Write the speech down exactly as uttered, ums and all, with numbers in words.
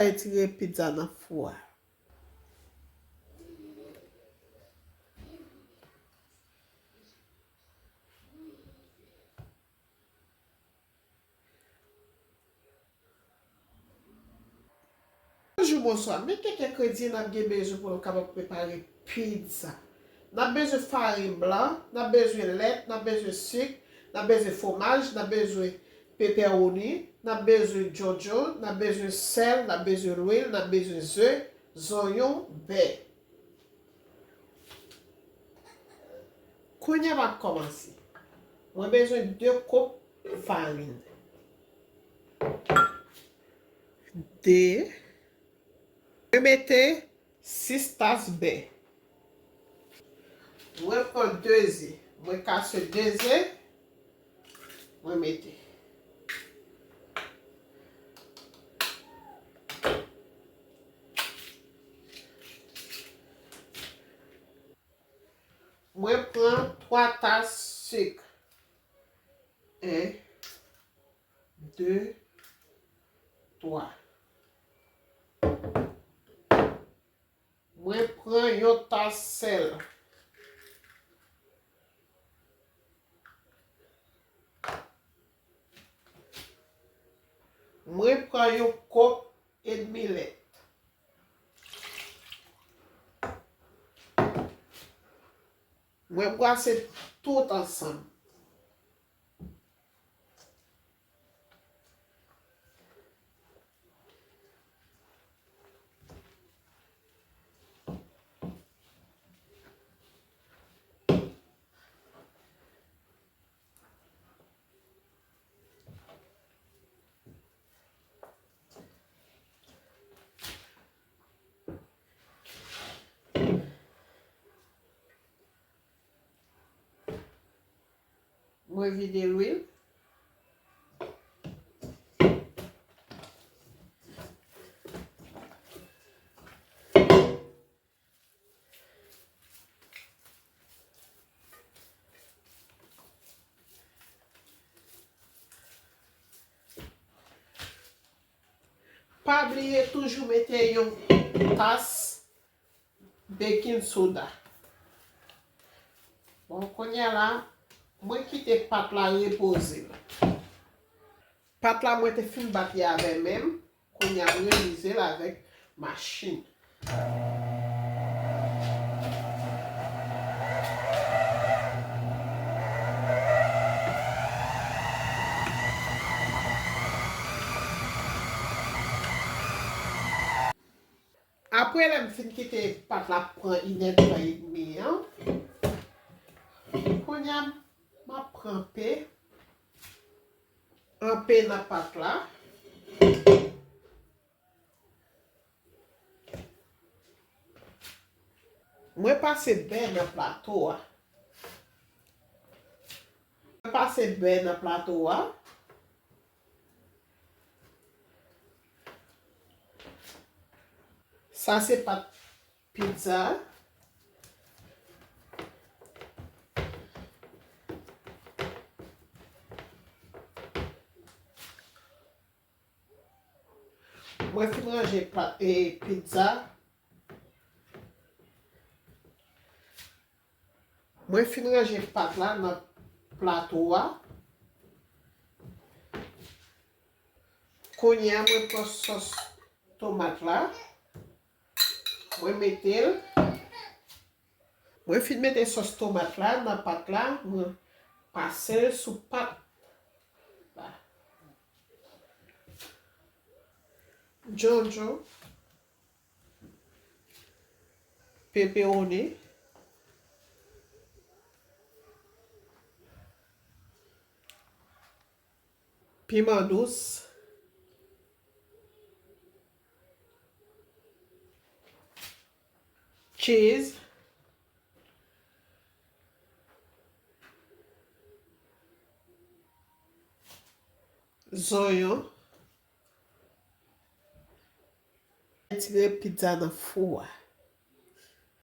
Retire pizza nan fou a. Bonjou, bonswa. Men kèk engredyan n ap gen bezwen pou nou kapab prepare pizza. N ap bezwen farin blan, n ap bezwen lèt, n ap bezwen sik, n ap bezwen fwomaj, n ap bezwen pepewoni, n ap bezwen djondjon, n ap bezwen sèl, n ap bezwen lwil, n ap bezwen ze, zonyon, bè. Kounye a m ap kòmanse. Mwen bezwen de kop farin. De. Mwen mete sis tas bè. Mwen pran de ze. Mwen kase de ze. Mwen mete. Mwen pran twa tas sik. En, de, twa. Mwen pran yon tas sèl. Mwen pran yon kop edmi lèt. Mwen brase tout ansanm. Mwen vide lwil. Pa bliye toujou mete yon tas baking soda. Bon, kounye a la, mwen kite pat la repoze. Pat la, mwen te fin bat li avè men m. Kounye a, m revize l avèk machin. Apre lè m fin kite pat la pran inèdtan edmi an, kounye a m ap pran pe, anpe nan pat la. Mwen pase bè nan plato a. Mwen pase bè nan plato a. Sa se pat pizza. Mwen fin ranje pat, e, pizza. Mwen fin ranje pat la nan plato a. Kounye a, mwen pran sòs tomat la. Mwen mete l. Mwen fin mete sòs tomat la nan pat la. Mwen pase l sou pat la. Djondjon. Pepewoni. Piman dous. Cheese. Zonyon. Retire pizza nan fou a.